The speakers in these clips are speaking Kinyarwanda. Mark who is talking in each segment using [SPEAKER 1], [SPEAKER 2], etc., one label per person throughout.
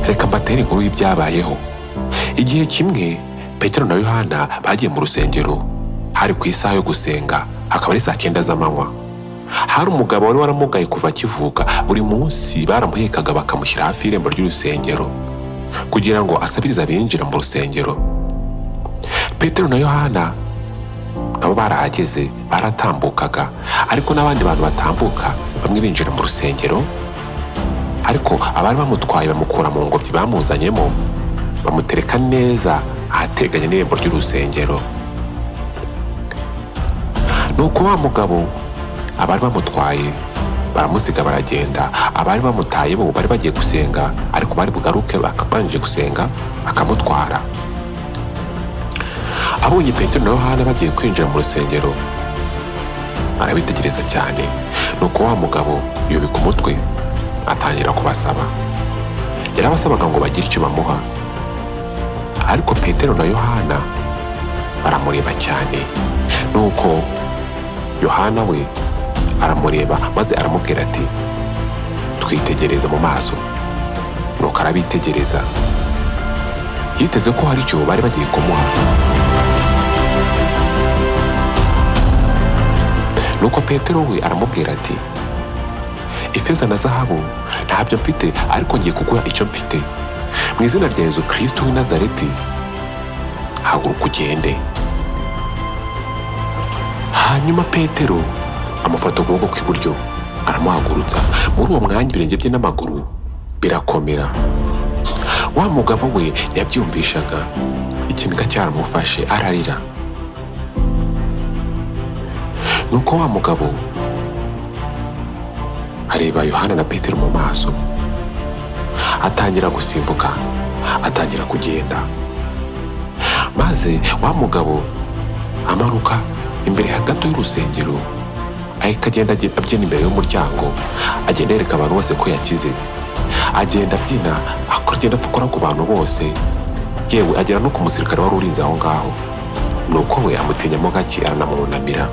[SPEAKER 1] Reka mbatere inkuru y'ibyabayeho. Igihe kimwe Petero na Yohana bagiye mu rusengero, hari ku isaha yo gusenga, hakaba ari saa 9 z'amanywa. Hari umugabo wari waramugaye kuva akivuka. Buri munsi baramuhekaga bakamushyira hafi y'irembo ry'urusengero kugira ngo asabirize abinjira mu rusengero. Petero na Yohana nabo barahageze, baratambukaga, ariko n'abandi bantu batambuka, bamwe binjira mu rusengero, ariko abari bamutwaye bamukura mu ngobyi bamuzanyemo, bamutereka neza ahateganye n'irembo ry'urusengero. Nuko wa mugabo abari bamutwaye baramusiga baragenda. Abari bamutaye bo bari bagiye gusenga, ariko bari bugaruke barangije gusenga bakamutwara. Abonye Petero na Yohana bagiye kwinjira mu rusengero, arabitegereza cyane. Nuko wa mugabo yubika umutwe atangira kubasaba. Yarabasabaga ngo bagire icyo bamuha, ariko Petero na Yohana baramureba cyane. Nuko Yohana we aramureba maze aramubwira ati: "Twitegereze mu maso." Nuko arabitegereza, yiteze ko hari icyo bari bagiye kumuha. Nuko Petero we aramubwira ati: "Ifeza na zahabu ntabyo mfite, ariko ngiye kuguha icyo mfite. Mu izina rya Yezu Kristo w'i Nazareti, haguruka ugende." Hanyuma Petero amufata ukuboko kw'iburyo aramuhagurutsa. Muri uwo mwanya ibirenge bye n'amaguru birakomera. Wa mugabo we ntiyabyumvishaga, ikiniga cyaramufashe ararira. Nuko wa mugabo areba Yohana na Petero mu maso, atangira gusimbuka, atangira kugenda. Maze wa mugabo amanuka imbere hagati y'urusengero, ahita agenda abyina imbere y'umuryango, agenda yereka abantu bose ko yakize. Agenda abyina, agenda apfukura ku bantu bose, yewe agera no ku musirikare wari urinze aho ngaho. Nuko we amutinyamo gake aranamwunamira.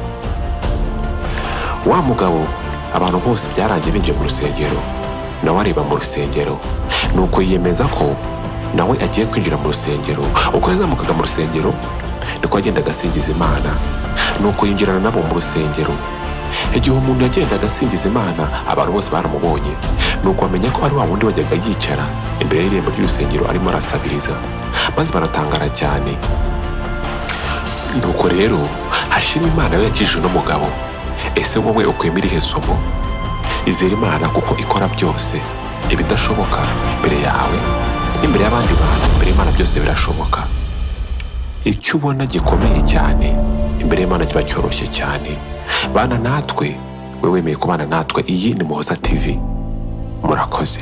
[SPEAKER 1] Wa mugabo abantu bose byarangiye binjiye mu rusengero, nawe areba mu rusengero. Nuko yiyemeza ko nawe agiye kwinjira mu rusengero. Uko yazamukaga mu rusengero niko yagendaga asingiza Imana. Nuko yinjirana nabo mu rusengero. Igihe umuntu yagendaga asingiza Imana, abantu bose baramubonye. Nuko bamenya ko ari wa wundi wajyaga yicara imbere y'irembo ry'urusengero arimo arasabiriza, maze baratangara cyane. Nuko rero hashima Imana yo yakijije uno mugabo. Ese wowe ukuyemo irihe somo? Izere Imana kuko ikora byose. Ibidashoboka imbere yawe n'imbere y'abandi bantu, imbere y'Imana byose birashoboka. Icyo ubona gikomeye cyane imbere y'Imana kiba cyoroshye cyane. Bana natwe, we wemeye kubana natwe. Iyi ni Muhoza TV. Murakoze.